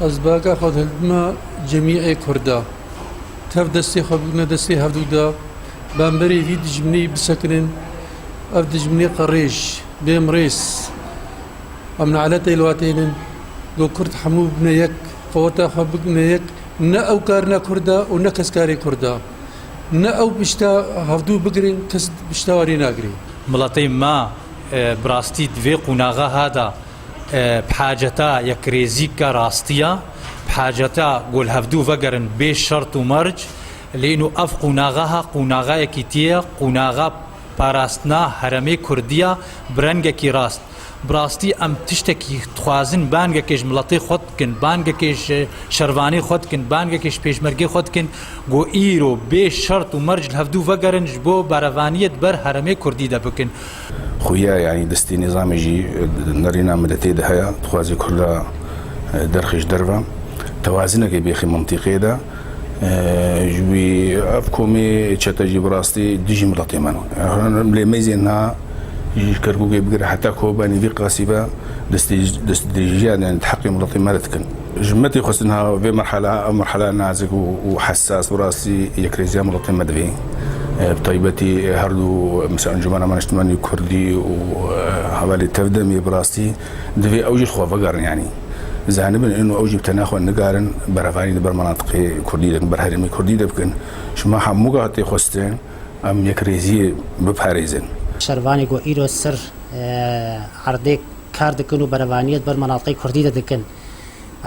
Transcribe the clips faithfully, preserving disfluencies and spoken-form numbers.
Ez baka xwe dihildime cemî ê Kurda. Tev destê xwe bigine destê hevdû de. Bemberê vî dijminê bisekinin. Ev dijminê qerêj, bêmrêz. Em ne'letê li watênin. Go Kurd hemû bibine yek, qeweta xwe bigine yek. Ne ew karine Kurda û ne kes karê Kurda. Ne ew pişta hevdû bigirin, kes pişta warê nagirê. Miletê me, e, bi rastî di vê qonaxa ha de, e, bi haceta yekrêzîka rastî ya, bi haceta go li hevdû vegerin bê şert û merc, lê îno ev qonaxa ha, qonaxa yekîtiyê ye, qonaxa parastina herêmê Kurdî ya, bi rengekî rast. Bi rastî em tiştekî dixwazin, bangekê ji miletê xwe dikin, bangekê ji şervanê xwe dikin, bangekê ji pêşmergê xwe dikin, go îro bê şert û merc li hevdû vegerin, ji bo berevaniyê di ber herêmê Kurdî de bikin. Xuya, yanî destê nîzamê jî, e, nerîna miletê de heye, dixwaze Kurda, e, derxî ji derve. Tewazinekê bêxî mintîqê de, e, ji wî ev komê çete jî bi rastî dijî miletê me ne. Lê meyzên niha ji Kerkûkê bigire heta Kobanî vî qasî be destê-, destdirêjiya, yanî di heqê miletê me re dikin. Ji me tê xwestin ha vê merhela, ev merhela nazik û, û hessas bi rastî yekrêziya miletê me divê. E, bi taybetî her du, mesela Encûmena me Niştimanî Kurdî û, e, hevalê Tevdemê bi rastî divê ew jî li xwe vegerin, yanî zanibin ino ew jî bi tena xwe nikarin berevanî di ber menatiqê Kurdî de, ber herêmê Kurdî de bikin. Ji me hemû ka tê xwestin em yekrêziyê biparêzin. Şervanê ku îro sir, e, erdê kar dikin û berevaniyê di ber menatiqê Kurdî de dikin.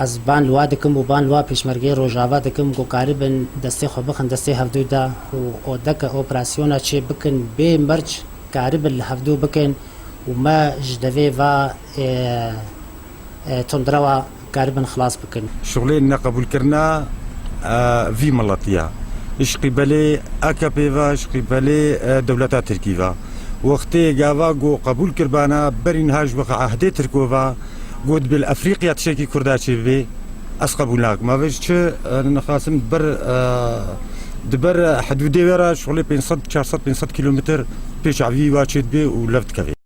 Ez ban li wa dikim û ban li wa pêşmergeyê Rojava dikim ku karibin destê xwe bixin destê hevdû de û odeke operasyona çê bikin bê merc karibin li hevdû bikin û me ji devê va, e, e, tundrewa karibin xilas bikin. Şuxulê neqebûlkirina, e, vî miletî ya. Ji qîbelê A K P ve, ji qîbelê, e, dewleta Tirkî ve. Wextê gava ku qebûl kirbana, berî niha ji wexta ehdê Tirko ve, ku dibê li Efrîqya tiştekî Kurda çêbibe, ez qebûl nakim. Ma vê ji çi, e, nixasim di ber, e, di ber hidûdê wê re şuxulê pênc sed, çar sed, pênc sed kîlometr pêşavî wa çêdibe û lev dikeve.